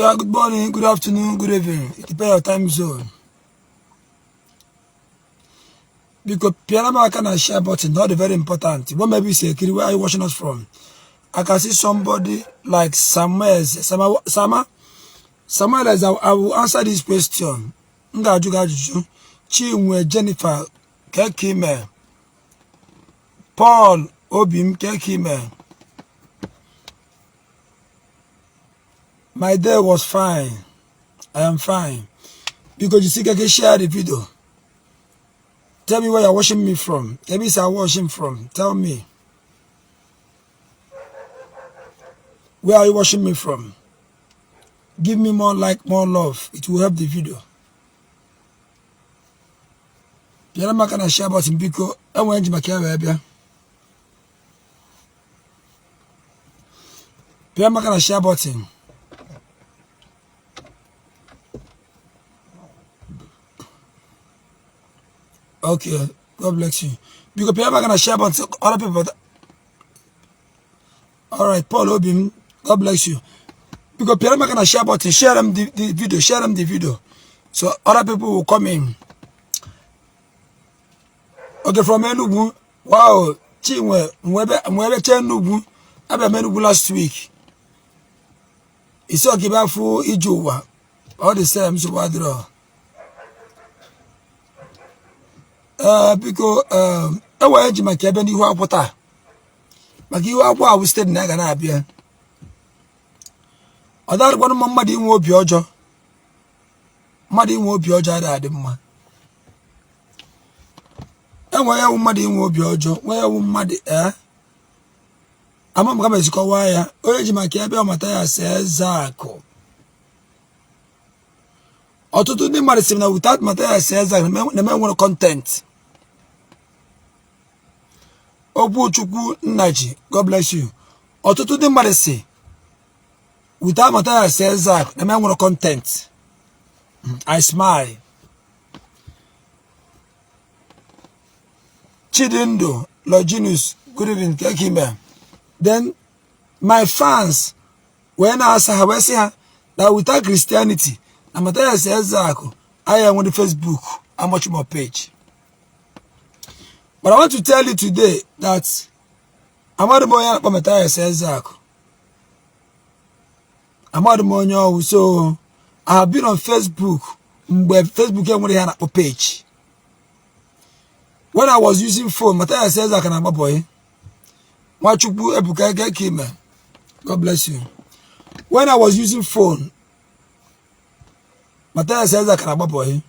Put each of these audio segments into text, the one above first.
Yeah, good morning, good afternoon, good evening. It depends your time zone. Biko pịara m aka na share button, not very important. What maybe say, where are you watching us from? I can see somebody like Samuel. Sama, Sama, Samuel, I will answer this question. M ga-ajụ gị ajụjụ. Chinwe Jennifer, Kekime. Paul Obim, Kekime. My day was fine. I am fine. Because you see, can share the video. Tell me where you're watching me from. Maybe it's watching from. Tell me. Where are you watching me from? Give me more like, more love. It will help the video. Pịara m aka na share button biko enwere nji maka ya wee bịa. Pịa m aka na share button. Okay, God bless you. Biko pịa m aka na share button. Other people. All right, Paul Obim, God bless you. Biko pịara m aka na share button. Share them the video. Share them the video. So other people will come in. Okay, from Enugu. Wow, Chinwe, nwebe che Enugu. Abịa m Enugu last week. Isi ọkịba afụ ije ụwa. All the same, nsogbu adịrọ. Ee, biko, enwere eji maka ebe n'ihu akwụkwọ taa. Maka ihu akwụkwọ ahụ steeti na ya ga na-abịa. Ọ darịkwanụ mma mmadụ inwe obi ọjọọ. Mmadụ inwe obi ọjọọ adịghị adị mma. Enwe ya wụ mmadụ inwe obi ọjọọ, nwee ya wụ mmadụ ee. Ama m ka m esi kọwaa ya. Onye ji maka ebe Mathias Ezeaku. Ọtụtụ ndị mmadụ sị na without Mathias Ezeaku na eme nwere content. Okwuchukwu Nnaji, God bless you. Ọtụtụ ndị mmadụ sị without Mathias Ezeaku na eme nwere content. I smile. Chidindu Longinus, good evening, Kekime. Then my fans wee na-asa ha wee sị ha na without Christianity na Mathias Ezeaku anyị enwere Facebook and much more page. But I want to tell you today that amadị m onye na-akpọ Mathias Ezeaku. Amadị m onye ọwụ. So I have been on Facebook mgbe Facebook enwere ihe a na-akpọ page. When I was using phone, Mathias Ezeaku na-agba boy. Nwachukwu Ebuka Kekime, God bless you. When I was using phone, Mathias Ezeaku na-agba boy.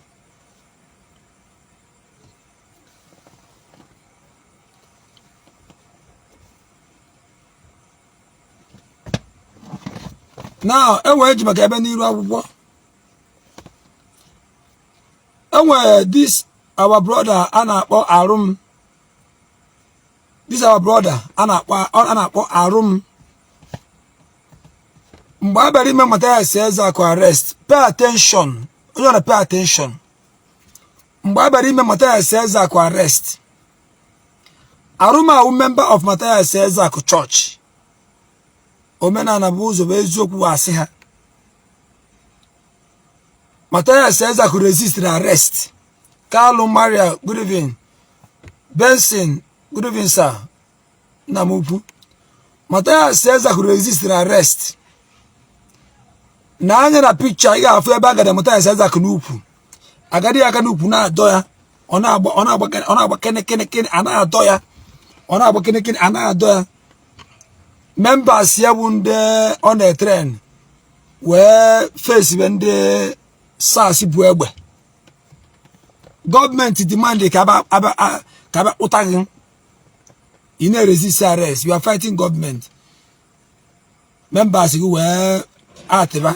Now, enwere eji maka ebe n'iru akwụkwọ. Enwere this our brother a na-akpọ Arum. This our brother a na-akpọ Arum. Mgbe a bịara ime Mathias Ezeaku arrest, pay attention. Onye ọra pay attention. Mgbe a bịara ime Mathias Ezeaku arrest, Arum awụ member of Mathias Ezeaku Church. Omenala bụ ụzọ bụ eziokwu asị ha. Mathias Ezeaku resisted arrest. Kalu Maria, good evening. Benson, good evening, sir. Nna m ukwu. Mathias Ezeaku resisted arrest. Na anya na picture ị ga-afụ ebe agada Mathias Ezeaku n'ukwu. Agadi ya aka n'ukwu na-adọ ya. Ọ na-agba kene kene kene a na-adọ ya. Ọ na-agba kene kene a na-adọ ya. Members ya bụ ndị ọ na-etren wee fesibe ndị SARS bụ egbe. Gọọmenti demand ka abịa kpụta gị. Ị na-resist arrest, you are fighting government. Members gị wee atịba.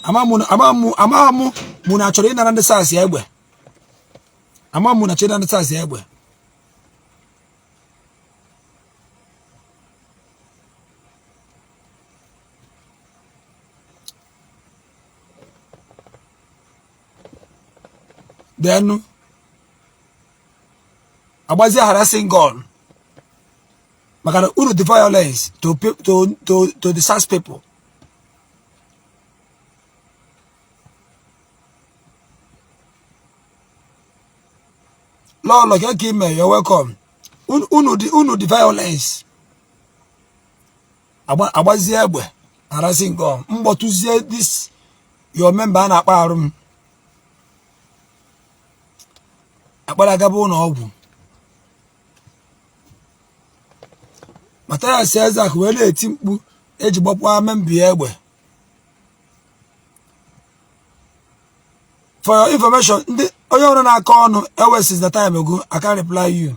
Ama mụ na achọrọ ịnara ndị SARS egbe. Ama mụ na achọrọ ịnara ndị SARS egbe. Then agbazie harassing gun. Maka na unu dị violence to the SARS people. Lọlọ ka ka ime, you're welcome. Unu dị violence, agbazie egbe, arasị nke mgbọtụzie this your member a na-akpa arụ m akpara agaba ụlọ ọgwụ. Mathias Ezeaku wee na-eti mkpu eji gbakwa member ya egbe. For your information, ndị onye ọrụ na-akọ ọnụ ewesiz the time ago, I can reply you.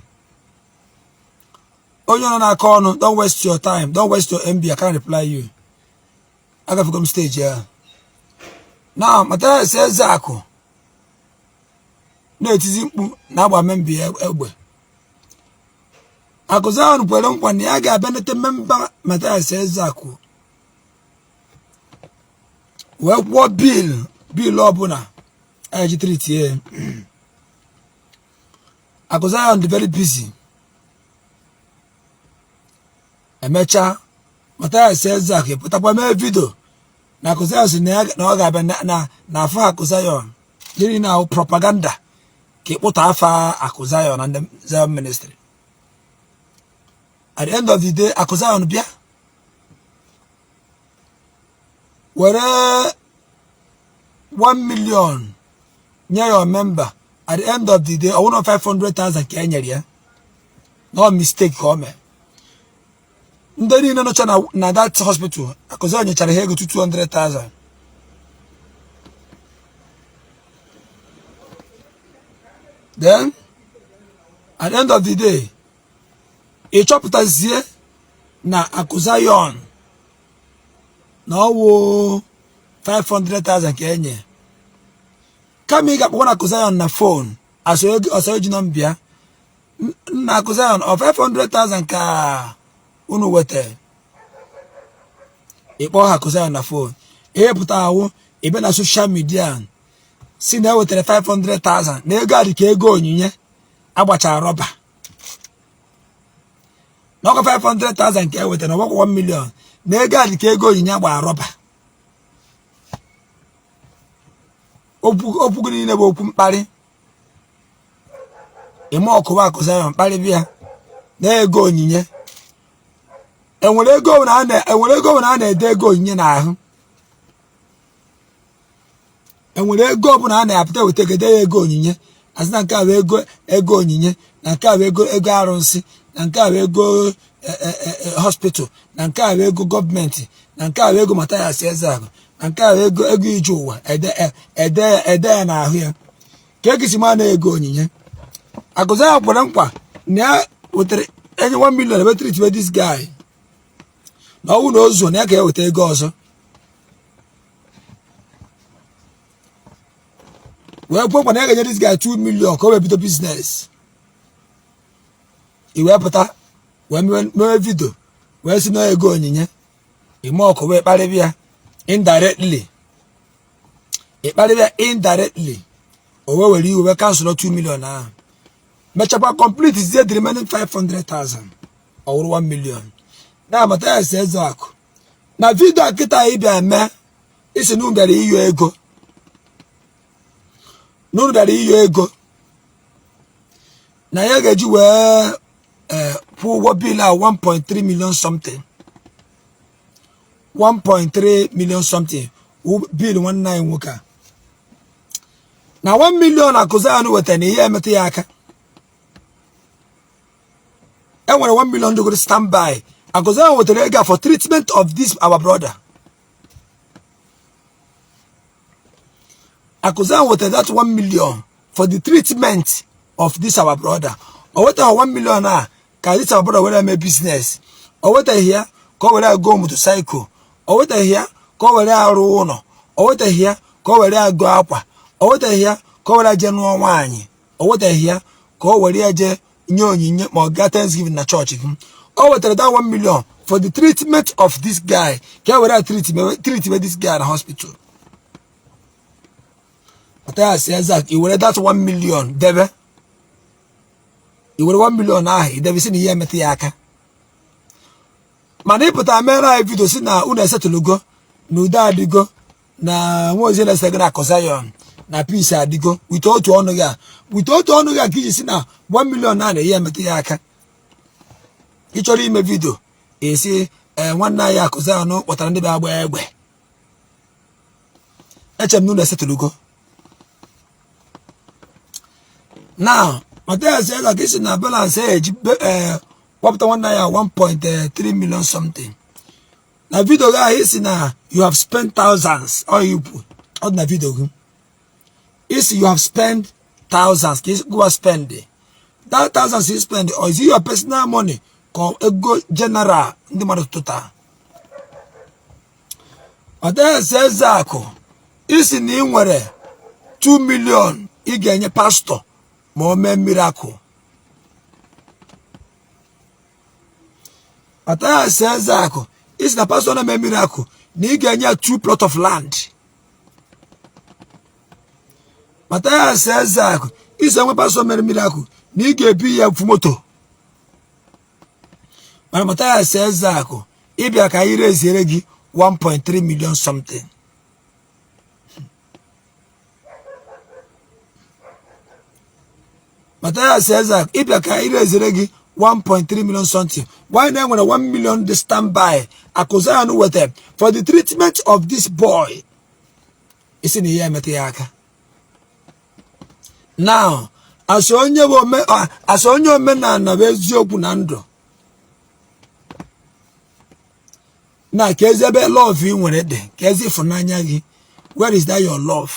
Onye ọrụ na-akọ ọnụ, don't waste your time, don't waste your MB, I can reply you. Agafego m stage ya na Mathias Ezeaku na-etizi mkpu na-agba member ya egbe. Akụ Zion kwere nkwa na ya ga-abịa nete member Mathias Ezeaku wee kwụọ bill ọbụla eji treatie. Akụ Zion dị very busy. Emechaa, Mathias Ezeaku pụtakwa mee video na Akụ Zion si na ọ ga-abịa na afọ Akụ Zion jiri na propaganda ka ịkpụta afa Akụ Zion na ndị Zion Ministry. At the end of the day, Akụ Zion bịa were 1 million nye your member. At the end of the day, ọ bụrụ 500,000 ka e nyere ya, no mistake ka o mee. Ndị niile nọcha na that hospital, Akụ Zion nyechara ha ego 200,000. Then at the end of the day, ị chọpụtazie na Akụ Zion na ọwụ 500,000 ka enye, kama ị ga-akpọkwa na Akụ Zion na phone ọsọ eji nọmba ya nna Akụ Zion, ọ 500,000 ka unu weta, ịkpọ ha Akụ Zion na phone, ihe pụta ahụ ebe na social media si na ewetara 500,000 na ego a dị ka ego onyinye agbachara rọba, na ọkwa 500,000 ka ewetara, na ọgbakwa 1 million, na ego a dị ka ego onyinye agbara rọba. Okwu gị niile bụ okwu mkparị. Ime ọkụwa Akụ Zion mkparị bịa na ego onyinye. Enwere ego na a na-ede ego onyinye n'ahụ? Enwere ego ọbụla a na-apụta weta egede ya ego onyinye, asị na nke a bụ ego onyinye, na nke a bụ ego arụsị, na nke a bụ ego hospital, na nke a bụ ego gọọmenti, na nke a bụ ego Mathias Ezeaku, na nke a bụ ego ije ụwa, ede ya n'ahụ ya ka egisi ma na ego onyinye? Akụ Zion kwere nkwa na ya wetara enye 1 million ebe treat this guy, na ọnwụ na ozu na ya ka eweta ego ọzọ, wee kwe nkwa na ya ga-enye this guy 2 million ka o wee bido business. I wee pụta wee mewe video wee si na ego onyinye. Ime ọkụ wee kparịbịa indirectly, ịkparịbịa indirectly, o wee were iwe wee cancel 2 million ahụ, mechakwa complete zie the remaining 500,000, ọ wụrụ 1 million. Na Mathias Ezeaku, na video a kịta ị bịa mee, isi na unu bịara iyo ego, na unu bịara iyo ego na ya ga-eji wee kwụọ ụgwọ bill a 1.3 million something, 1.3 million something bill nwanne anyị nwoke a, na 1 million Akụ Zion wetara na ihe emetụ ya aka. Enwere 1 million dogoro standby. Akụ Zion wetara ego for treatment of this our brother. Akụ Zion wetara that 1 million for the treatment of this our brother. O wetaghị 1 million a ka this our brother were mee business. O wetaghị ya ka o were go motorcycle. O wetaghị ya ka o were arụ ụlọ. O wetaghị ya ka o were agụ akwa. O wetaghị ya ka o were jee nụọ nwaanyị. O wetaghị ya ka o were ya jee nye onyinye ma ọ gaa Thanksgiving na chọọchị gị. O wetara that 1 million for the treatment of this guy, ka e were treatment this guy na hospital. Mathias Ezeaku, i were that 1 million debe, i were 1 million ahụ idebe, si na ihe emetụ ya aka. Mana ịpụta mere anyị video si na unu esetụlụgo, na udo adịgo, na nwaozi na-ese gị na Akụ Zion na peace adịgo, with otu ọnụ gị a, with otu ọnụ gị a ka iji si na 1 million na na-eyi emetụ ya aka. Ị chọrọ ime video, esi ee nwanne anyị Akụ Zion kpọtara ndị bịa agba egbe. Eche m na unu esetụlụgo. Now, Mathias Ezeaku, isi na balance eji kpọpụta nwanne ya 1.3 million something. Na video gị ahụ, isi na you have spent thousands. Ọ ikwu ọ dị na video gị, isi you have spent thousands. Ka gụwa spend that thousands you spend, or is it your personal money, ka ego general ndị mmadụ tụta? Mathias Ezeaku, isi na ị nwere 2 million ị ga-enye pastor ma o mee miracle. Mathias Ezeaku, isi na pastor na-eme miracle na ị ga-enye ya 2 plot of land. Mathias Ezeaku, isi enwe pastor mere miracle na ị ga-ebi ya moto. Mana Mathias Ezeaku, ịbịa ka anyị reziere gị 1.3 million something. Mathias Ezeaku, ịbịa ka anyị reziere gị 1.3 million something, why na enwere 1 million dị standby Akụ Zion weta for the treatment of this boy, isi na ihe emetụ ya aka? Now, asị onye omenala bụ eziokwu na ndụ na ka ezi ebe love ị nwere dị, ka ezi ịfụnanya gị, where is that your love?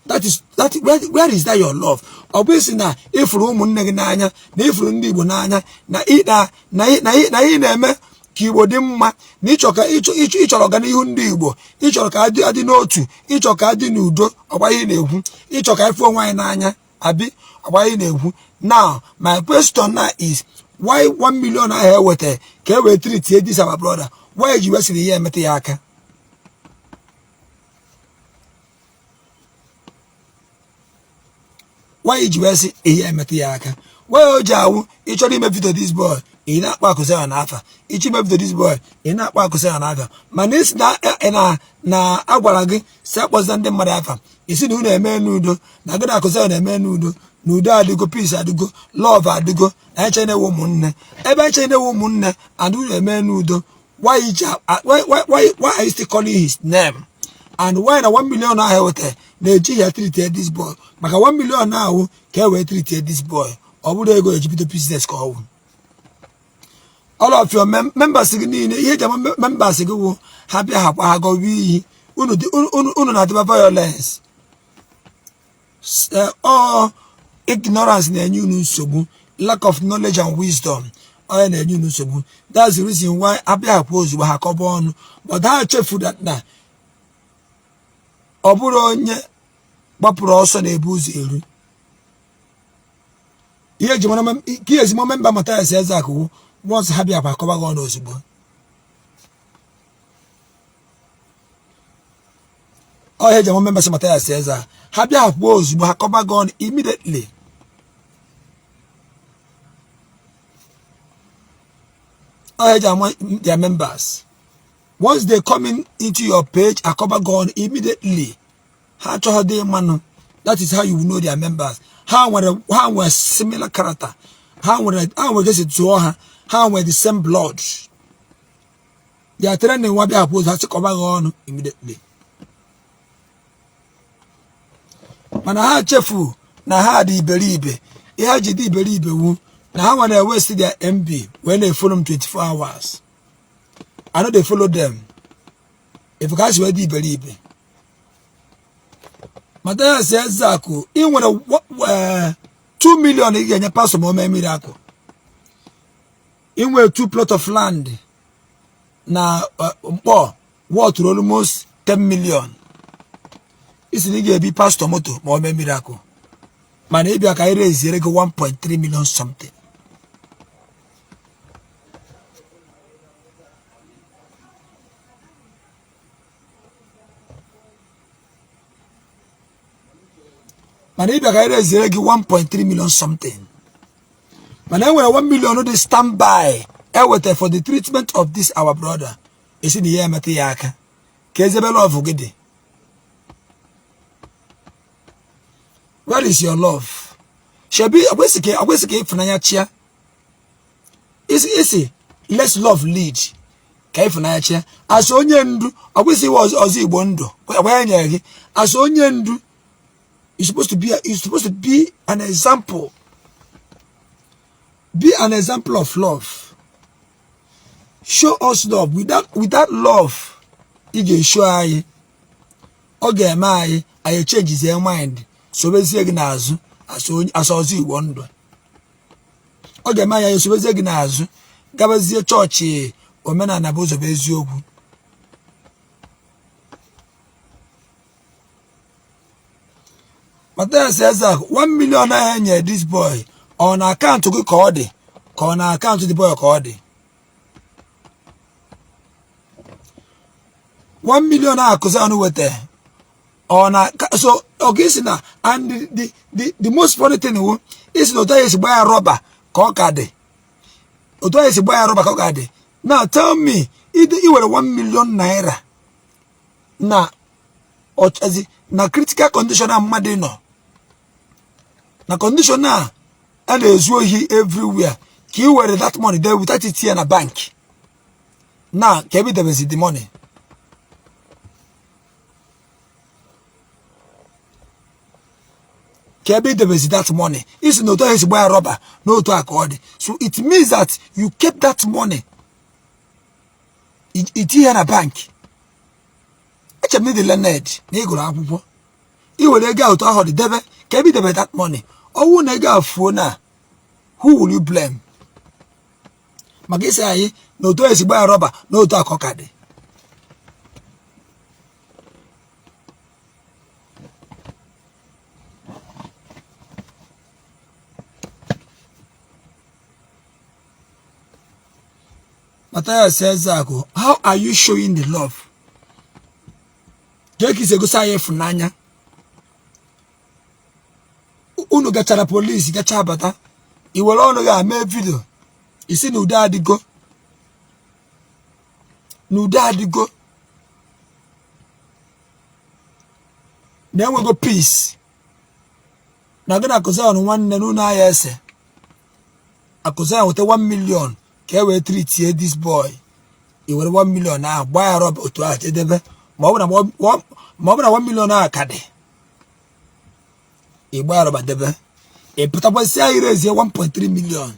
That is that where is that your love? Ọ bụ isi na ịfụrụ ụmụnne gị n'anya, na ịfụrụ ndị Igbo n'anya, na ị na-eme ka Igbo dị mma, na ịchọrọ ọganihu ndị Igbo, ịchọrọ ka adị adị n'otu, ịchọ ka adị n'udo. Ọgba ihe na-ekwu, ịchọ ka ịfụ onwe anyị n'anya, abi ọgba ihe na-ekwu. Now, my question now is, why 1 million ahụ eweta ka e wee treat this our brother, why ji wesịrị ihe emetụ ya aka? Why ji wee sị ihe emetụ ya aka? Why o ji awụ ị chọrọ ime video this boy, ị na-akpọ Akụ Zion n'afa? Ịchọ ime video this boy, ị na-akpọ Akụ Zion n'afa, mana isi na na agwara gị si akpọzina ndị mmadụ afa. Isi na unu eme n'udo, na gị na Akụ Zion na-eme n'udo, na udo adịgo, peace adịgo, love adịgo, na anyị chọrọ na-ewe ụmụnne ebe anyị chọrọ na-ewe ụmụnne and unu eme n'udo. Why are you still calling his name? And why na 1 million ahụ eweta na-eji ya treat this boy? Maka 1 million ahụ ka e wee treat this boy, ọ bụrụ ego eji bido business ka ọ wụ. All of your members gị niile, ihe eji ama members gị wụ ha bịa, ha kwa ha gọwa iyi. Unu na-adịba violence. Ọ ignorance na-enye unu nsogbu, lack of knowledge and wisdom onye na-enye unu nsogbu. That's the reason why abịa kwa ozugbo ha kọba ọnụ, but ha chefu that na ọ bụrụ onye gbapụrụ ọsọ na-ebu ụzọ eru ihe eji mara ka ihe ezigbo member Mathias Ezeaku wụ once ha bịa kwa akọba gị ọnụ ozugbo. Ọ ihe eji ama members Mathias Ezeaku, ha bịa kwuo ozugbo, ha kọba gị ọnụ immediately. Ọ ihe eji ama their members, once they come in into your page, akọba gị ọnụ immediately. Ha achọghị dị mmanụ. That is how you will know their members. Ha nwere similar character, ha nwere esi tụọ ha, ha nwere the same blood. Their training nwa bịa kwuo, ha chịkọba gị ọnụ immediately. Mana ha chefu na ha dị iberibe. Ihe ha ji dị iberibe wu na ha nwere waste their MB wee na-efollow m 24 hours. I no dey follow them. If ka ha si wee dị iberibe. Mathias Ezeaku, ị nwere 2 million ị ga-enye pastor ma o mee miracle. Ị nwere 2 plot of land na mkpọ worth almost 10 million. Isi na ị ga-ebi pastor moto ma o mee miracle, mana ịbịa ka anyị reziere gị 1.3 million something. Mana ịbịa ka anyị raiseere gị 1.3 million something, mana e nwere 1 million dị standby eweta for the treatment of this our brother. Ị sị na ihe emetụ ya aka, ka ezi ebe love gị dị? Where is your love? Shebi ọkwesị ka ịfụnanya chịa. Ị sị let's love lead, ka ịfụnanya chịa. As onye ndu, ọkwesị iwe ọzọ Igbo ndụ gwa ya nyere gị. As onye ndu, you're supposed to be an example, be an example of love. Show us love. Without love ị ga-eshow anyị, ọ ga-eme anyị anyị echangezie mind, sobezie gị n'azụ as ọzọ Igbo ndụ. Ọ ga-eme anyị anyị sobezie gị n'azụ, gabazie chọọchị omenala bụ ụzọ bụ eziokwu. Mathias Ezeaku, 1 million ahụ enye this boy, ọ na akaụntụ gị ka ọ dị, ka ọ na akaụntụ the boy ka ọ dị? 1 million ahụ Akụzion weta, ọ na so ọ ga-esi na? And the most funny thing wu isi na otu anyị esi gba ya rọba ka ọ ka dị, otu anyị esi gba ya rọba ka ọ ka dị. Now tell me, i were 1 million naira na ọchazi na critical condition a mmadụ nọ na condition a a na-ezu ohi everywhere, ka ị were that money there without itinye na bank na ka ebe idebezi the money, ka ebe idebezi that money? Isi na otu ahụ esi gba ya rọba n'otu a ka ọ dị. So it means that you kept that money, itinye na bank. Eche m na ịdị learned, na ị gụrụ akwụkwọ. I were ego ahụ otu ahụ dị debe, ka ebe idebe that money? Ọwụ na ego ahụ fuo na, who will you blame? Maka isi anyị na otu esi gba ya rọba na otu a ka ọ ka dị. Matthias Ezeaku, how are you showing the love? Kee ka isi egosi anyị ịfụnanya? Unu gachara polisi, gacha bata, i were ọnụ gị mee video, isi na udo adịgo, na udo adịgo, na enwego peace, na gị na Akụzion nwanne n'ụlọ ahịa ese Akụzion weta 1 million ka e wee treatie this boy. I were 1 million ahụ gbaa ya rọba otu ahụ jedebe. Ma ọ bụ na 1 million ahụ ka dị, ị gbaa ya rọba debe, ị pụtakwasị anyị raisezie 1.3 million.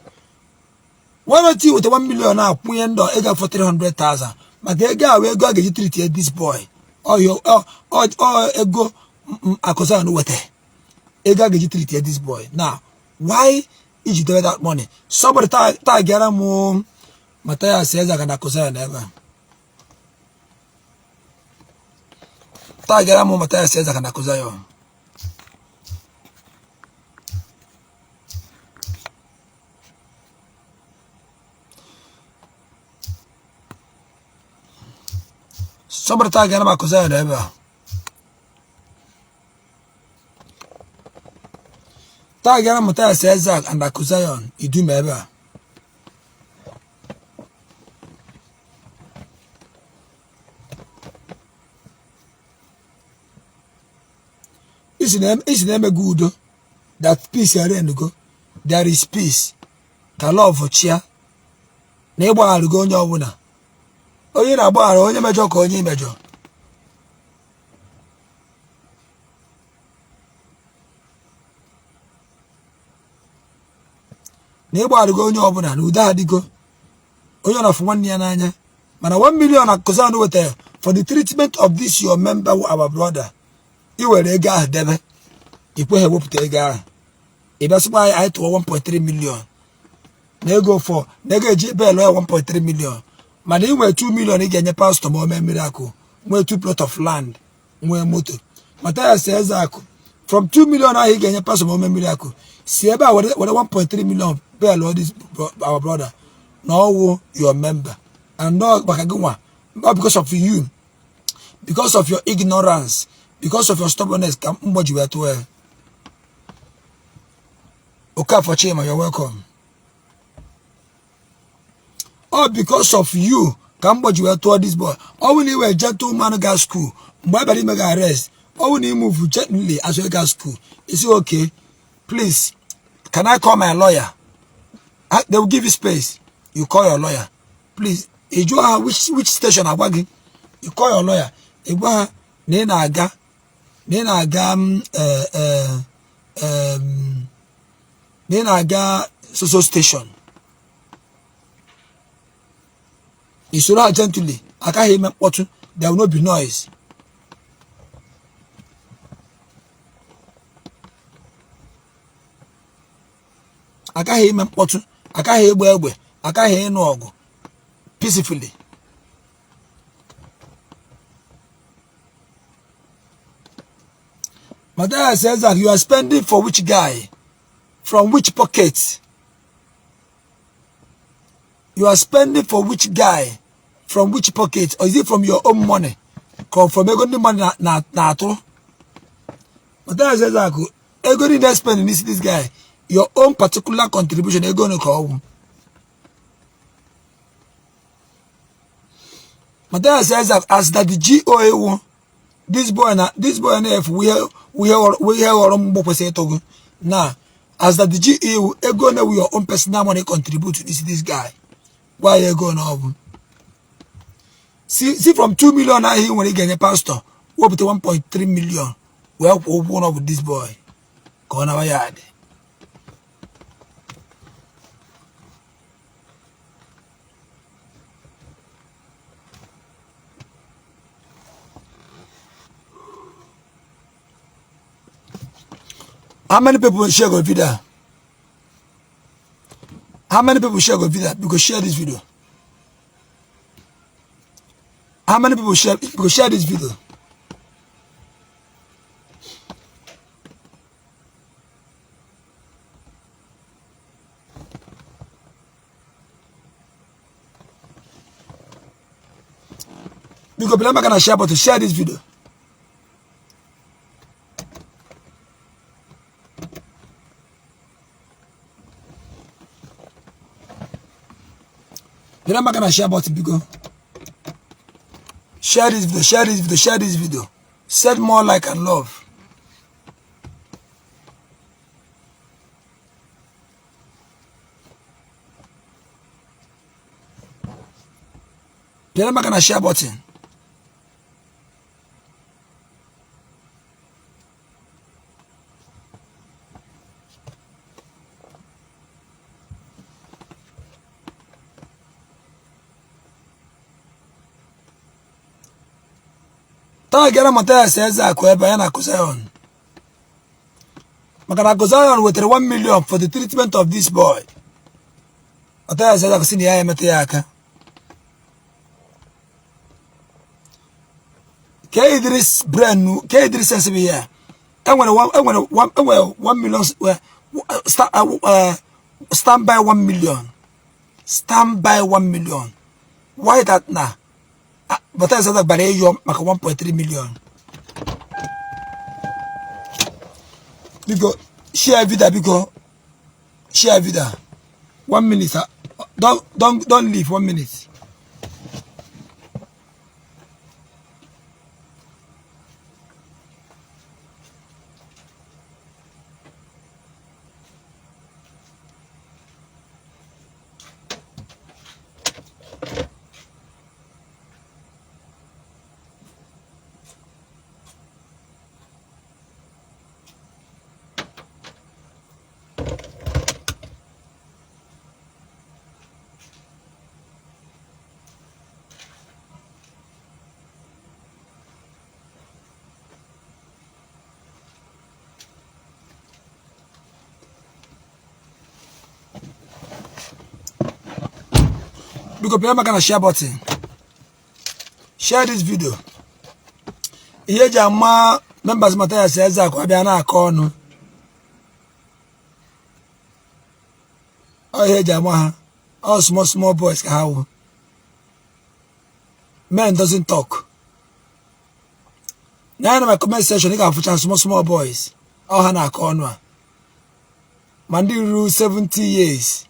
Why not you weta 1 million ahụ kwụnye ndụ ego afọ 300,000, maka ego ahụ ego a ga-eji treatie this boy? Ọ ego Akụzion weta, ego a ga-eji treatie this boy. Now why iji debe that money? Somebody tagara m Mathias Ezeaku na Akụzion ebe a. Tagara m Mathias Ezeaku na Akụzion. Somebody tagara m Akụzion ebe a. Tagara m Mathias Ezeaku and Akụzion Idume ebe a. Isi na-emego udo, that peace go, there is peace, ka love chia, na ịgbagharịgo onye ọbụla, onye na-agbaghara onye mejọ ka onye imejọ. Na ịgbagharịgo onye ọbụla, na udo adịgo, onye ọ na-afụ nwanne ya n'anya. Mana 1 million Akụzion wetara for the treatment of this your member, our brother, i were ego ahụ debe, ikweghị ewepụta ego ahụ. Ị bịa sịkwa anyị tụọ 1.3 million na ego for na ego eji bail ya 1.3 million, mana ị nwee 2 million ị ga-enye pastọ ma o mee miracle, nwee 2 plot of land, nwee moto. Mathias Ezeaku, from 2 million ahụ ị ga-enye pastọ ma o mee miracle, si ebe a were 1.3 million bail this our brother, na ọwụ your member and not maka gị nwa. Not because of you, because of your ignorance, because of your stubbornness, ka mgboji wee tụọ ya. Okafor Chima, you're welcome. All because of you ka mgbọ ji wee tụọ this boy. Ọ bụrụ na ị wụ gentleman ga school mgbe a bịara ime gị arrest, ọ bụrụ na ị move gently as you ga school, ị sị okay, please, can I call my lawyer? Ah, they will give you space. You call your lawyer, please. Ị jụọ ha which station, agwa gị. You call your lawyer, ị gwa ha na ị na-aga na ị na-aga na ị na-aga so so station. I soro ha gently, agaghị eme mkpọtụ, there will not be noise. Agaghị eme mkpọtụ, agaghị egbe egbe, agaghị ịnụ ọgụ, peacefully. Matthias says that you are spending for which guy? From which pocket? You are spending for which guy? From which pocket? Or is it from your own money? Ka from ego ndị mmadụ na-atụ? Matthias says that ego niile spend n'isi this guy, your own particular contribution, ego ka ọ wụ. Matthias says that as that the GOA wụ this boy na this boy na-efu ihe ghọrọ mgbọ kwesịrị ịtụ gị na as that the GOA wụ ego na your own personal money contribute to this guy. Gwa ya ego na ọ bụ si from 2 million ahụ ị nwere ị ga-enye pastor, wepụta 1.3 million wee kwụọ ụgwọ ụlọ bụ this boy ka ọ nawa ya dị. How many people share go video? How many people share go video? Because share this video. How many people share? Because share this video. Biko pịa maka na share button, share this video. Pịa maka na share button, biko. Share this video, share this video, share this video. Send more like and love. Pịa maka na share button. Taa gara Mathias Ezeaku ebe ya na Akụ maka na Akụ Zion wetara 1 million for the treatment of this boy. Mathias Ezeaku sị na ya emetụ ya aka. Ka Idris brain, ka Idris sense bụ ya. Enwere 1 million stand by 1 million. Stand by 1 million. Why that na? Mathias Ezeaku gbara ịyọ maka 1.3 million. Biko share video, biko share video. 1 minute. Don't leave. 1 minute. Biko pịa maka na share button. Share this video. Ihe eji ama members Mathias Ezeaku abịa na-akọ ọnụ. Ọ ihe eji ama ha. All small small boys ka ha wụ. Men doesn't talk. Na na my comment section ị ga-afụcha small small boys. Ọ ha na-akọ ọnụ a. Ma ndị ruru 70 years,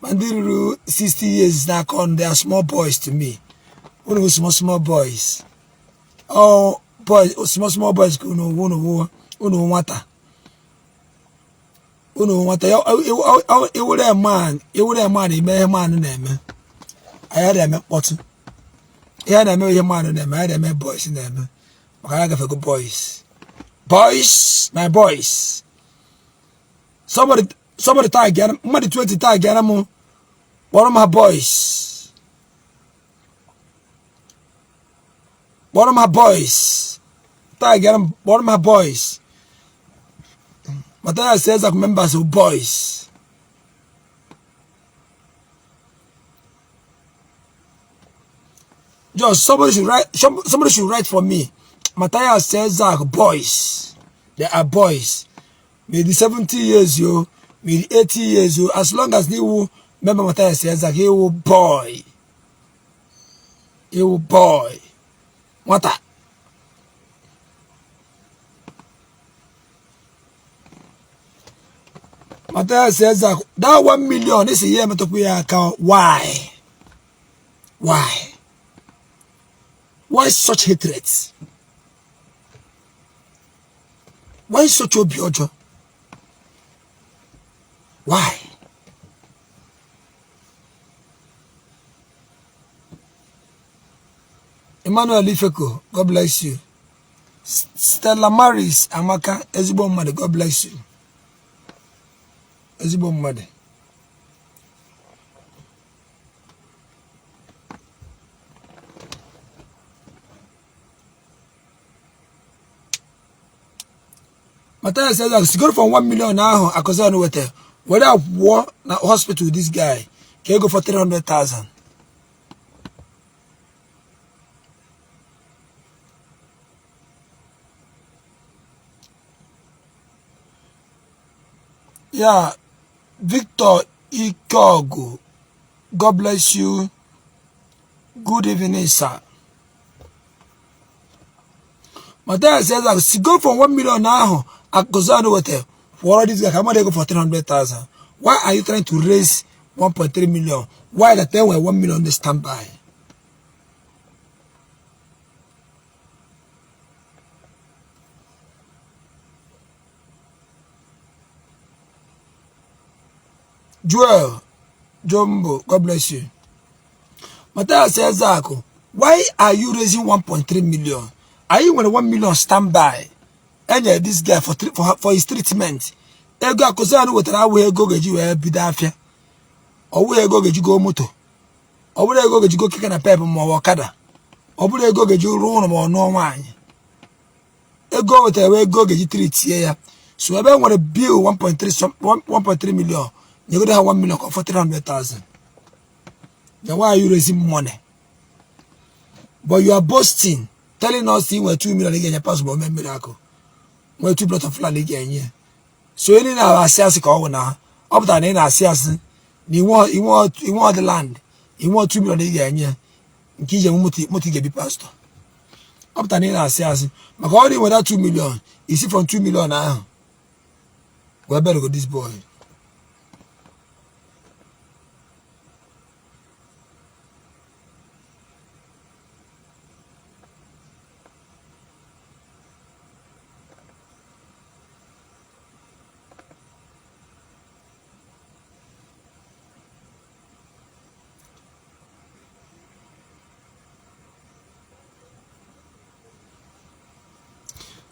ma ndị ruru 60 years na-akọ ọnụ, they are small boys to me. Unu bụ small small boys, all boys, small small boys ka unu wụ. Unu wụ, unu wụ nwata, unu wụ nwata. Iwere man, iwere man ime ihe man na-eme. Anyị adịghị eme mkpọtụ. Ihe a na-eme, ihe man na-eme, anyị na-eme, boys na-eme, maka anyị agafego boys. Boys, my boys, somebody, somebody tag ya, mmadụ 20 tag ya m, kpọrọ m ha boys, kpọrọ m ha boys, tag ya m, kpọrọ m ha boys. Matthias Ezeaku members of boys. Just somebody should write for me. Matthias Ezeaku boys. They are boys. May the 70 years yo, may the 80 years yo, as long as they will member Matthias Ezeaku, he will boy. He will boy. Nwata. Matthias Ezeaku, that 1 million isi ya emetụkwa ya aka. Why? Why? Why such hatred? Why such obi ọjọọ? Why? Emmanuel Ifeko, God bless you. Stella Maris Amaka, ezigbo mmadụ, God bless you. Ezigbo mmadụ. Matthias Ezeaku sigoro from 1 million ahụ Akụzion weta were akwụọ na hospital this guy ka ego for 300,000. Ya Victor Ikeogu, God bless you. Good evening, sir. Matthias Ezeaku sigo from 1 million ahụ Akụzion weta kwụọrọ this guy ka mmadụ ego for 300,000. Why are you trying to raise 1.3 million? Why that there were 1 million dey stand by? Joel Jumbo, God bless you. Matthias Ezeaku, why are you raising 1.3 million? Anyị nwere 1 million standby enye this guy for his treatment. Ego Akụzion wetara awụghị ego ga-eji wee bido afịa, ọ bụghị ego ga-eji goo moto, ọ bụrụ ego ga-eji go keke napep ma ọ bụ ọkada, ọ bụrụ ego ga-eji rụọ ụlọ ma ọ nụọ nwaanyị. Ego o wetara wee ego ga-eji treatie ya. So ebe e nwere bill 1.3 million, nyegodo ha 1 million ka ọ for 300,000. Then why are you raising money? But you are boasting, telling us ị nwere 2 million ị ga-enye pastor ome miracle, nwee 2 plot of land ị ga-enye. So onye na-asị asị ka ọ bụ na ọ pụtara na ị na-asị asị na inwe ọdị land, inwe 2 million ị ga-enye nke iji enwe moto ị ga-ebi pastor. Ọ pụtara na ị na-asị asị maka ọ dị nweta 2 million isi from 2 million ahụ wee bere go this boy.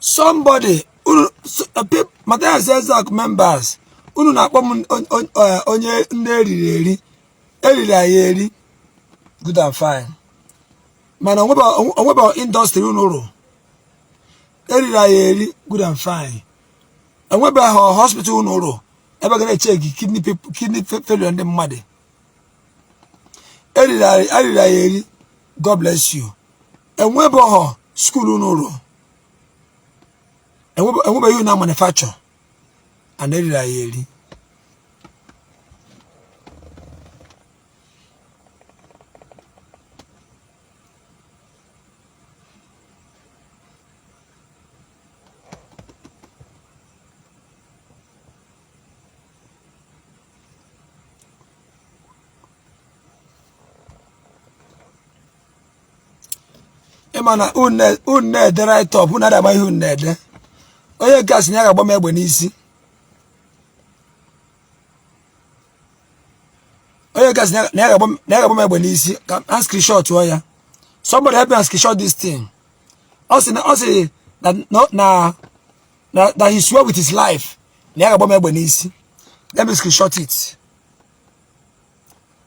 Somebody unu Matthias Ezeaku members, unu na-akpọ m onye ndị eriri eri, eriri anyị eri, good and fine, mana onwebe industry unu rụ. Eriri anyị eri, good and fine, enwebeghị hospital unu rụ ebe ga na-echeki kidney failure ndị mmadụ. Eriri anyị eri, God bless you, enwebeghị school unu rụ, enwebeghị na manufacture and eriri anyị eri. Ịma na unu na-ede write up, unu adama ihe unu na-ede. Onye nke a sị na ya ga-agba m egbe n'isi. Onye nke a sị na ya ga-agba m egbe n'isi. Ka a screenshot ya. Somebody help me screenshot this thing. Ọ sị na that he swear with his life na ya ga-agba m egbe n'isi. Let me screenshot it.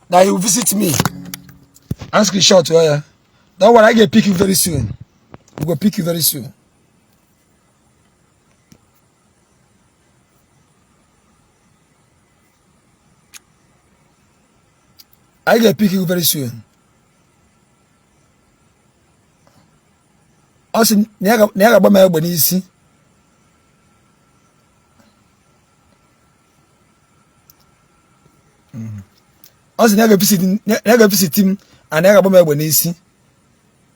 That he will visit me and screenshot ya. Don't worry, I get pick you very soon. We go pick you very soon. I get pick you very soon. Ọ sị na ya ga-agba m egbe n'isi. Ọ sị na ya ga-evisit m and ya ga-agba m egbe n'isi,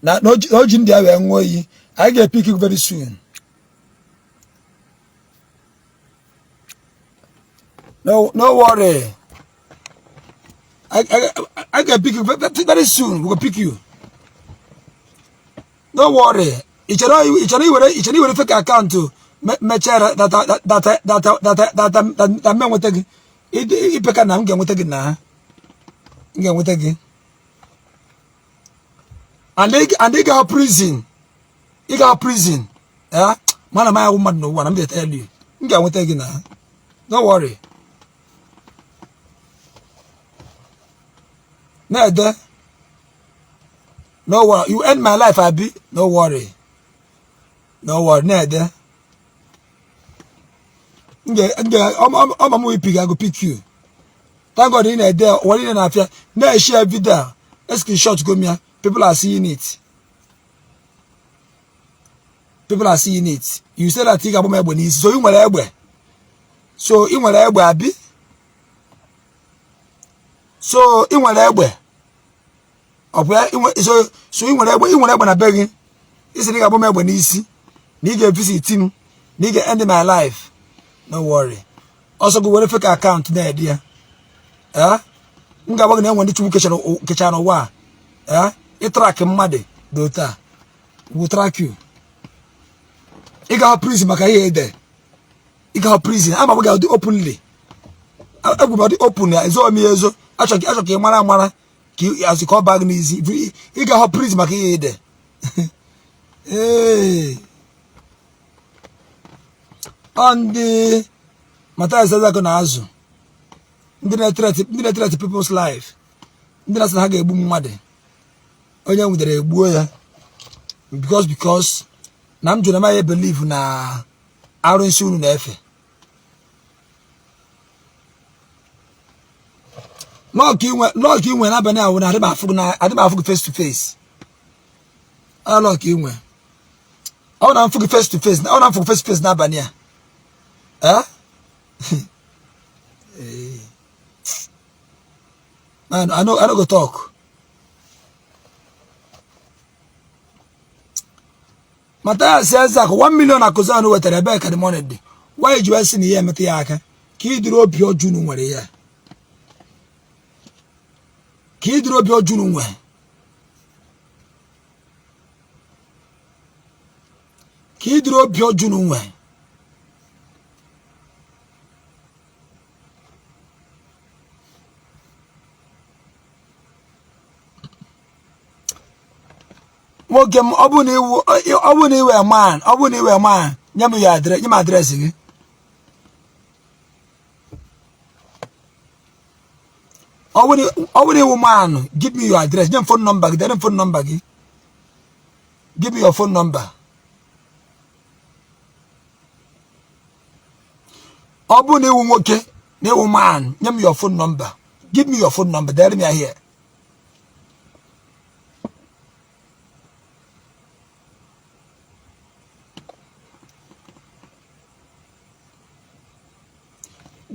na o ji ndị a wee ṅụọ iyi. Anyị ga-epick you very soon. No, no worry. I can pick you very soon. We go pick you. No worry. Ị chere iwere fake account mechaa data data data data data data m enweta gị. Ipeka na m ga-enweta gị, na m ga-enweta gị. And ị ga prison. Ị ga prison. Eh? Mana m ahụ mmadụ n'ụwa na m ga-tell you. M ga-enweta gị na. Don't worry. Na-ede. No worry. You end my life, abi? No worry. No worry. Na-ede. Ọma m pick, I go pick you. Thank God ị na-ede ụwa niile na-afịa na-eshare video a, screenshot go m ya. People are seeing it. People are seeing it. You say that ị ga-agba m egbe n'isi. So ị nwere egbe. So ị nwere egbe, abi? So ị nwere egbe. Ọ bụ ya so ị nwere egbe, ị nwere egbe na be gị. Ị sị na ị ga-agba m egbe n'isi, na ị ga-evisit m, na ị ga-end my life. No worry. Ọsọ gị were fake account na-ede ya. Ee, m ga-agwa gị na enwe ndị Chukwu kechara n'ụwa a. Ee, ịtrack mmadụ dị otu a, will track you. Ị ga prison maka ihe ede. Ị ga prison. Ama m ga-adị openly. Egwu m dị open ya, ezo m ya ezo. Achọ ka ị mara amara ka azụ ka ọ baa gị n'isi. Ị ga prison maka ihe ede. Ee, ọ ndị Mathias Ezeaku na-azụ ndị na-ethreat people's life, ndị na-asị na ha ga-egbu mmadụ. Onye nwudere, egbuo ya, because na m jụrụ na amaghị believe na arụsị unu na-efe. Luck inwe n'abalị ahụ na adị m afụ gị face to face. Ọ luck inwe, ọ na mfụ gị face to face, ọ na mfụ gị face to face n'abalị a. Eh, man, I no go talk. Mathias Ezeaku, 1 million akụzan wetara, ebe ka the money dị? Why ji wee sị na ihe emetụ ya aka? Ka ịdịrị obi ọjọọ unu nwere ya, ka ịdịrị obi ọjọọ unu nwere, ka ịdịrị obi ọjọọ unu nwere. Nwoke m, ọ bụ na iwe man, ọ bụ na iwe man, nye m ya address, nye m address gị. Ọ bụ na iwu man, give me your address, nye m phone number gị, dere m phone number gị. Give me your phone number. Ọ bụ na iwu nwoke, na iwu man, nye m your phone number. Give me your phone number, dere m ya here.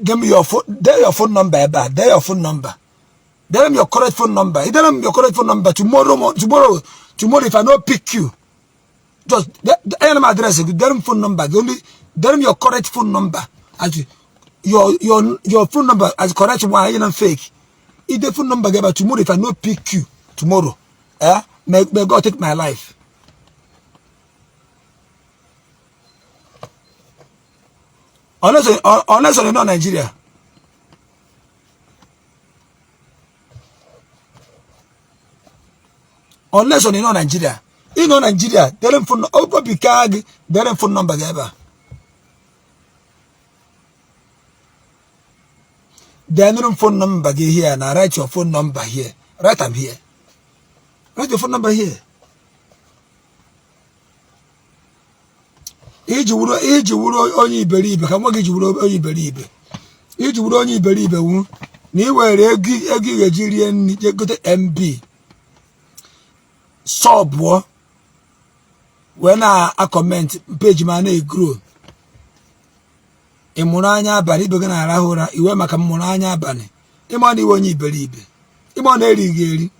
Give me your phone, dere your phone number ebe a, dere your phone number, dere m your correct phone number. Dere m your correct phone number. Tomorrow, tomorrow, tomorrow, if I no pick you, just enye m address gị. Dere m phone number gị only. Dere m your correct phone number, as your phone number as correct one. Enye m fake ide phone number gị ebe a. Tomorrow, if I no pick you tomorrow, eh, may God take my life. Unless ọ nọ Nigeria. Unless ọ nọ Nigeria, ị nọ Nigeria, dere m phone, obi kaa gị, dere m phone number gị ebe a. Denụrụ m phone number gị here na write your phone number here. Write am here. Write your phone number here. Iji wuru onye iberibe ka nwa gị ji wuru onye iberibe, iji wuru onye iberibe wu na ị were ego ị ga-eji rie nri jee gote MB subụọ wee na-acomment page ma na-egrow. Ị mụrụ anya abalị, ibe gị na-arahụ ụra, iwe maka m mụrụ anya abalị. Ịma na iwe onye iberibe, ịma na erighị eri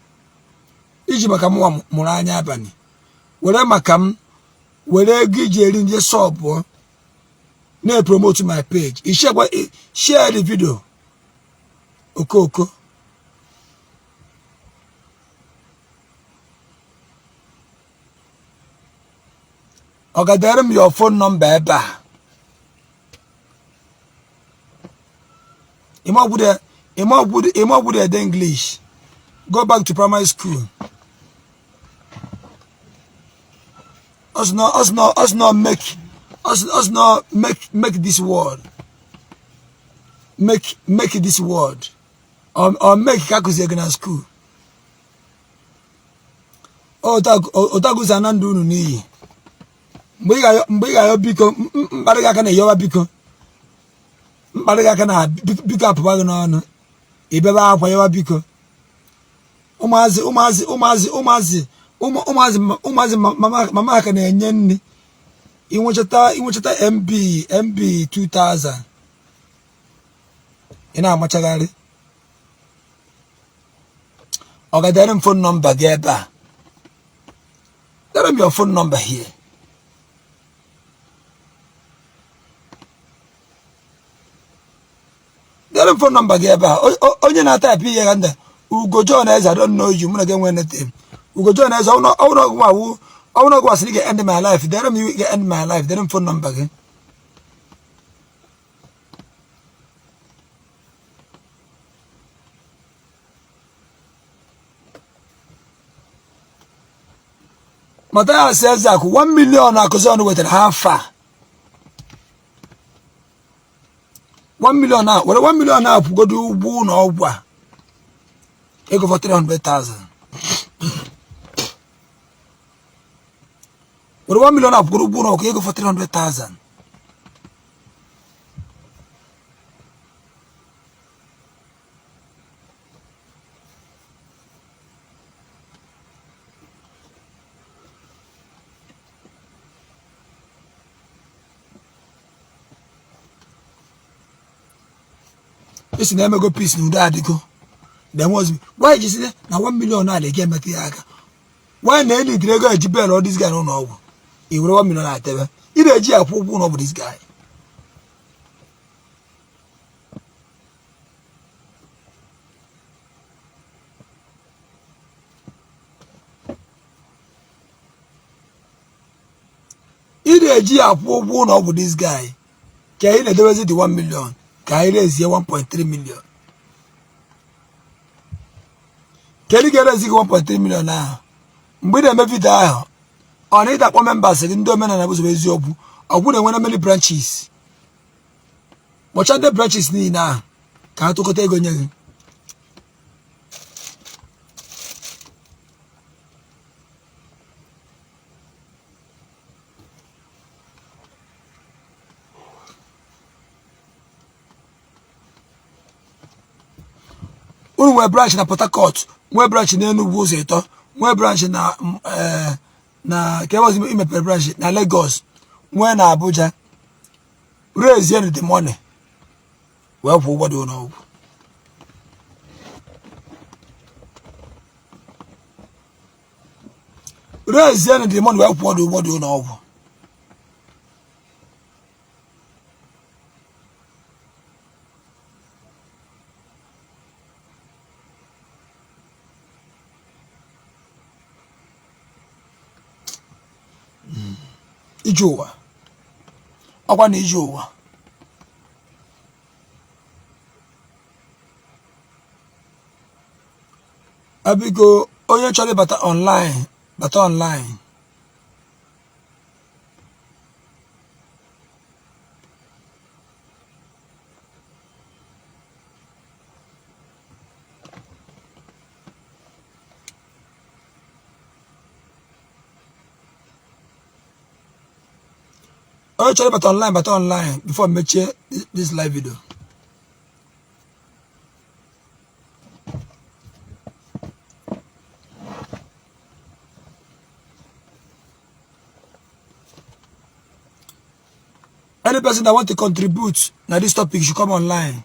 iji maka mụnwa mụrụ anya abalị, were maka m were ego iji eri nje subụọ na-epromote my page. Share the video. Okoko, ọ ga-dere m your phone number ebe a. Ịma ọgwụde ede English. Go back to primary school. Us not, us not, us not make us, us not make, make this word, make, make this word or make ka akụzie gị na school. Otaguzi ana ndụ unu n'iyi. Mgbe ị ga-ayọ biko, mkparị gị aka na ịyọwa biko, mkparị gị aka na biko apụba gị n'ọnụ, ibebe akwa yọwa biko. Ụmụazị, ụmụazị, ụmụazị, ụmụazị, ụmụazị, ụmụazị, mama aka na-enye nri. Inwechata MB 2000, ị na-amachagharị. Ọ ga-dere m phone number gị ebe a. Dere m your phone number here. Dere m phone number gị ebe a. Onye na-atype ihe ga ndị Ugo John Eze, I don't know you. Mụ na gị enwe nothing. Ugo John Eze, ọwụna ọgwụ awụ, ọwụna ọgwụ asịrị ga end my life. Dere m, ga end my life. Dere m phone number gị. Mathias Ezeaku, 1 million akụzi ọnụ wetara ha afa 1 million a, were 1 million a kwụgodo ụgwọ ụlọ ọgwụ a, ego for 300,000. Were 1 million a kwụgodo ụgwọ ụlọ ọgwụ, ego for 300,000. Esi na emego peace na udo adịgo. Then was why ji si na 1 million a na-ege emetụ ya aka? Why na elidiri ego eji bail all this guy n'ụlọ ọgwụ? I were 1 million atebe, ị na-eji akwụ ụgwọ ụlọ ọgwụ this guy. Ị na-eji akwụ ụgwọ ụlọ ọgwụ this guy, ka ị na-edebezi the 1 million ka anyị rezie 1.3 million. Kedu ga-erezi gị 1.3 million ahụ? Mgbe ị na-eme video ahụ, ọ na ịda akpọ members gị ndị omenala bụ eziokwu ọgwụ na-enwe na many branches. Kpọcha ndị branches niile ahụ ka ha tụkọta ego nye gị. Unu nwee branch na Port Harcourt, nwee branch na Enugu ụzọ ịtọ, nwee branch na ka ebe ọzọ imepere branch na Lagos, nwee na Abuja. Raise the money wee kwụ ụgwọ dị ụlọ ọgwụ. Raise the money wee kwụọ dị ụgwọ dị ụlọ ọgwụ. Ije ụwa ọkwa na ije ụwa. Biko, onye chọrọ ịbata online, bata online. Onye chọrọ ịbata online, bata online before mechie this live video. Any person that want to contribute na this topic should come online.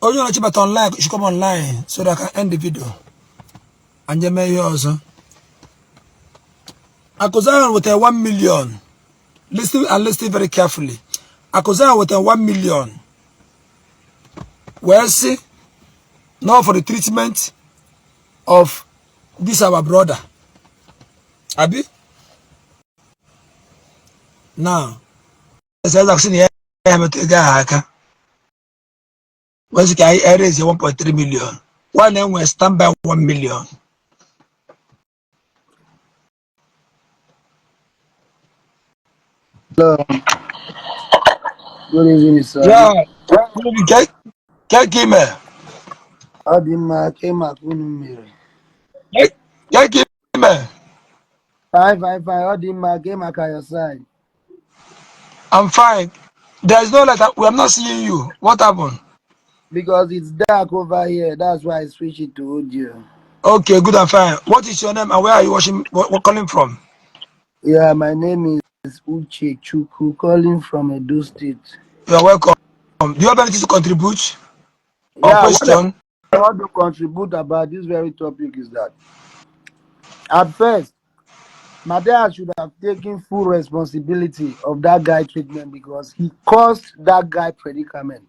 Onye ọchị bata online should come online so that I can end the video and je mee ihe ọzọ. Akụ Zion wetara 1 million. Listen and listen very carefully. Akụ Zion wetara 1 million wee sị no for the treatment of this our brother. Abi? Now, eze sị na ya emetụ ego ahụ aka, wee sị ka anyị raise 1.3 million, one enwe standby 1 million. Hello. Good evening, sir. Yeah, good evening. Ke ka ime? Ọ dị mma ka maka unu mere. Ke ka ime? Fine, fine, fine. Ọ dị mma ka maka your side. I'm fine. There is no light. We are not seeing you. What happened? Because it's dark over here. That's why I switched it to audio. Okay, good and fine. What is your name and where are you watching, what calling from? Yeah, my name is Uche Chukwu, calling from Edo State. You are welcome. Do you have anything to contribute or Yeah, what question? I want to contribute about this very topic is that at first, Mathias should have taken full responsibility of that guy treatment because he caused that guy predicament.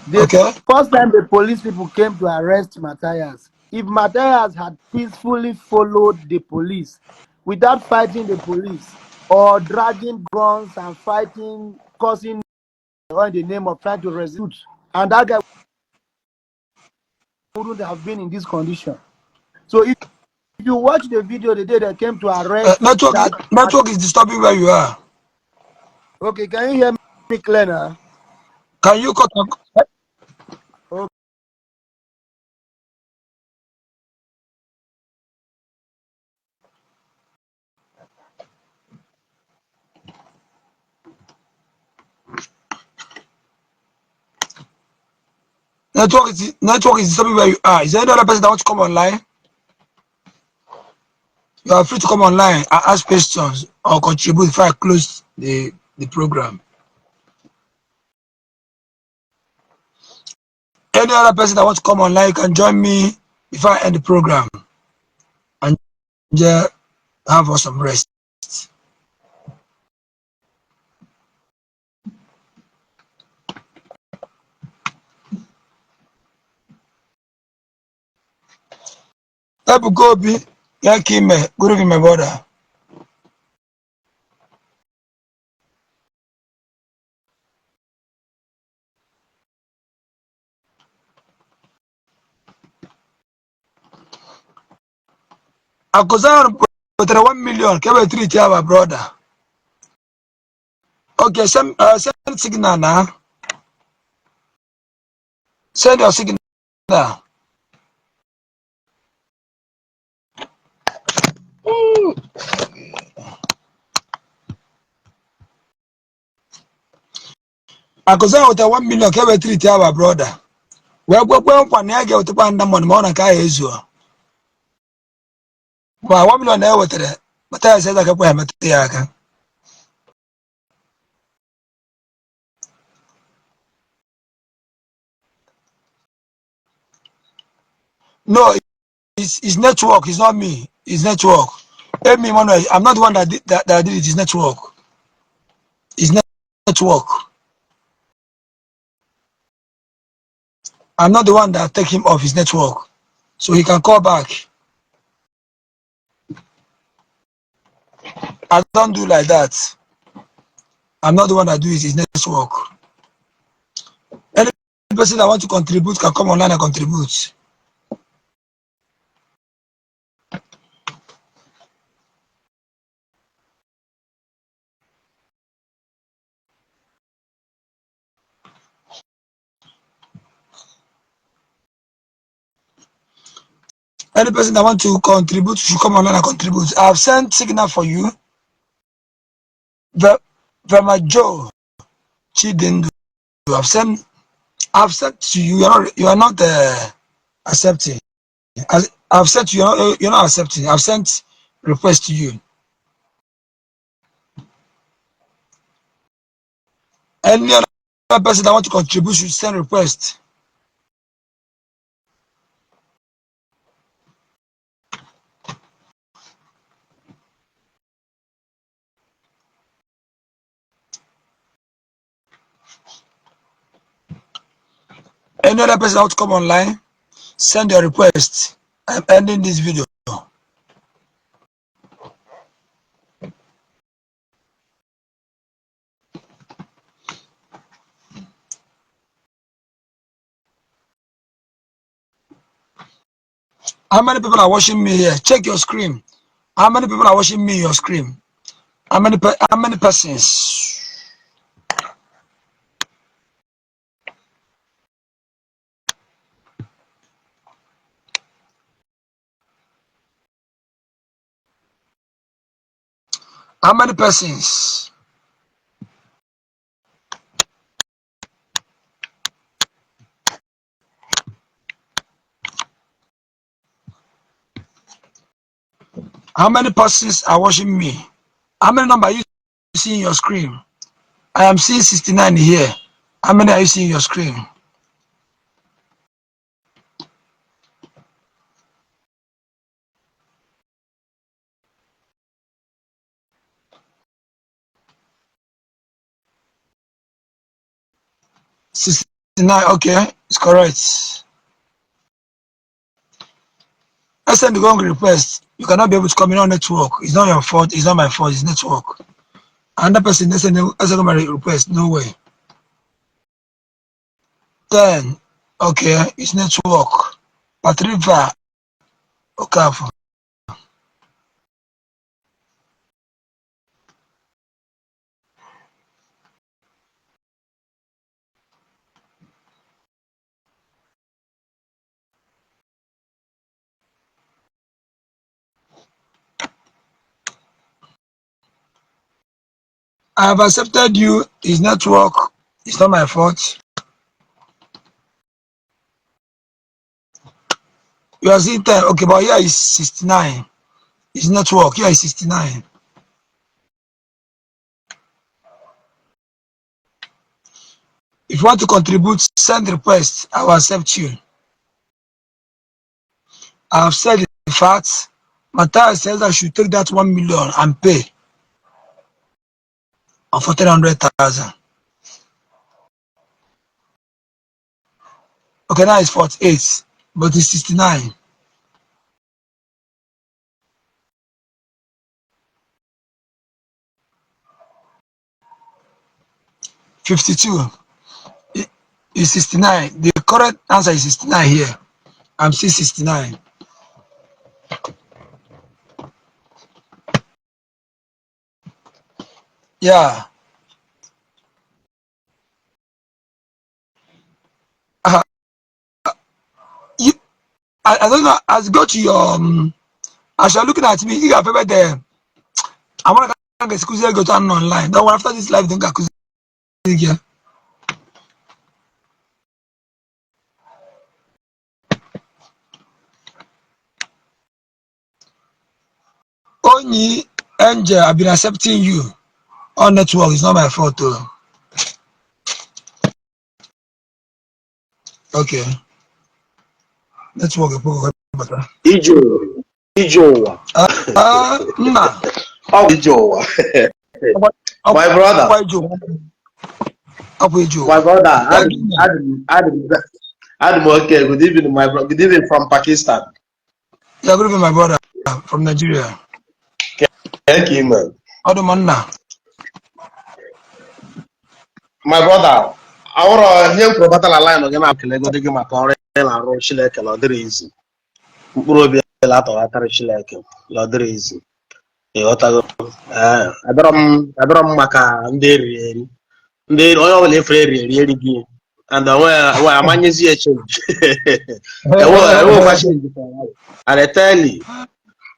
The first time the police people came to arrest Mathias, if Mathias had peacefully followed the police without fighting the police or dragging guns and fighting, causing in the name of trying to resist, and that guy wouldn't have been in this condition. So if you watch the video the day they came to arrest Network, that network is disturbing where you are. Okay, can you hear me clear now? Can you cut? Okay. Network is disturbing where you are. Is there any other person that wants to come online? You are free to come online and ask questions or contribute before I close the program. Any other person that wants to come online, you can join me before I end the program and just have us some rest. Ebuka Obi, ya ka ime. Good evening, my brother. Akụ Zion wetara 1 million ka e wee treat our brother. Okay, send signal now. Send your signal. Akụ Zion wetara 1 million ka e wee treat our brother. Wee kwekwe nkwa na ya ga-ewetakwa nda mmadụ ma ọ na nke ahụ ezuo. Ma 1 million na e wetara, Mathias Ezeaku ekweghị emetụ ya aka. No, it's network. It's not me. It's network. Amy Emmanuel, I'm not the one that did it. It's network. It's network. I'm not the one that take him off his network, so he can call back. I don't do like that. I'm not the one that do it, his network. Any person that want to contribute can come online and contribute. Any person that want to contribute should come online and contribute. I've sent signal for you. Vema Joe Chidindu. I've sent to you. You are not accepting. I've sent you. You're not accepting. I've sent request to you. Any other person that want to contribute should send request. Any other person that want to come online, send your request. I'm ending this video. How many people are watching me here? Check your screen. How many people are watching me in your screen? How many persons? How many persons? How many persons are watching me? How many number are you seeing in your screen? I am seeing 69 here. How many are you seeing in your screen? 69, okay, it's correct. I send the wrong request. You cannot be able to come in on network. It's not your fault. It's not my fault. It's network. Another person, they send my request. No way. 10. Okay, it's network. Patriva Okafor. I have accepted you. It's network. It's not my fault. You are seeing 10. Okay, but here is 69. It's network. Here is 69. If you want to contribute, send request. I will accept you. I have said the facts. Matthias says I should take that 1 million and pay on 300,000. Okay, now it's 48, but it's 69. 52 is 69. The correct answer is 69 here. I'm still 69. Yeah. You, I don't know. As you go to your, as you're looking at me, you have ever there. I want to excuse go to online. Don't worry, after this live, don't get here. Only Angel, I've been accepting you on network. It's not my fault, though. Okay. Network. Ije ije ụwa. Ah, nna. Ọ bụ ije ụwa, my brother. Ọkwa ije ụwa. Ọkwa ije ụwa. My brother, Thank you. adị m Adị m okay. Good evening, my bro. Good evening from Pakistan. Yeah, good evening, my brother from Nigeria. Thank you, man. Ọ dị m nna. My brother, awụrọ ihe m kwuru batala line gị na-akele ego dị gị maka ọrụ ị na-arụ Chineke na ọ dịrị easy. Mkpụrụ obi la-atọghatara Chineke na ọ dịrị easy. Ịghọtago? Ee, abịarọ m maka ndị eriri eri. Ndị onye ọbụla efere eriri eri erighị and onwe onwe amanyezi ya change. Enwekwa change for ya. And I tell you,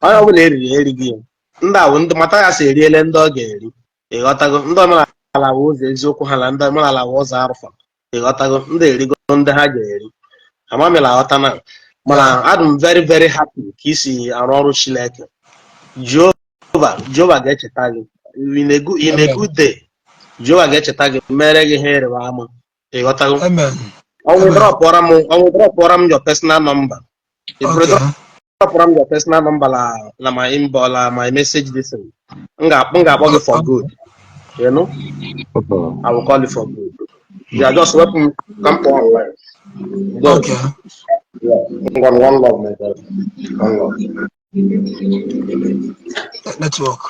onye ọbụla eriri erighị ya. Ndị a bụ ndị Mathias eriele ndị ọ ga-eri. Ịghọtago? Ndị omenala bụ ụzọ eziokwu ha na ndị omenala bụ ụzọ arụfa. Ịghọtago? Ndị erigo ndị ha ga-eri. Amamila aghọta na mana adị m very very happy ka i si arụ ọrụ Chineke. Jehova Jehova ga-echeta gị in a good day. Jehova ga-echeta gị mere gị ihe ịrịba ama. Ịghọtago? Amen. Ọnwụ Amen. dropụọra m your personal number. Ị bụrụ dropụọra m your personal number la my inbox, la my message this thing. M ga-akpọ gị for good. You know? I will call you for good. Yeah, just wepụ m ka m kpọọ online. Good. Okay. Yeah. One, one love, my brother. One love. Network.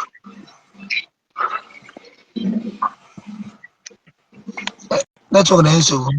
Network na nsogbu.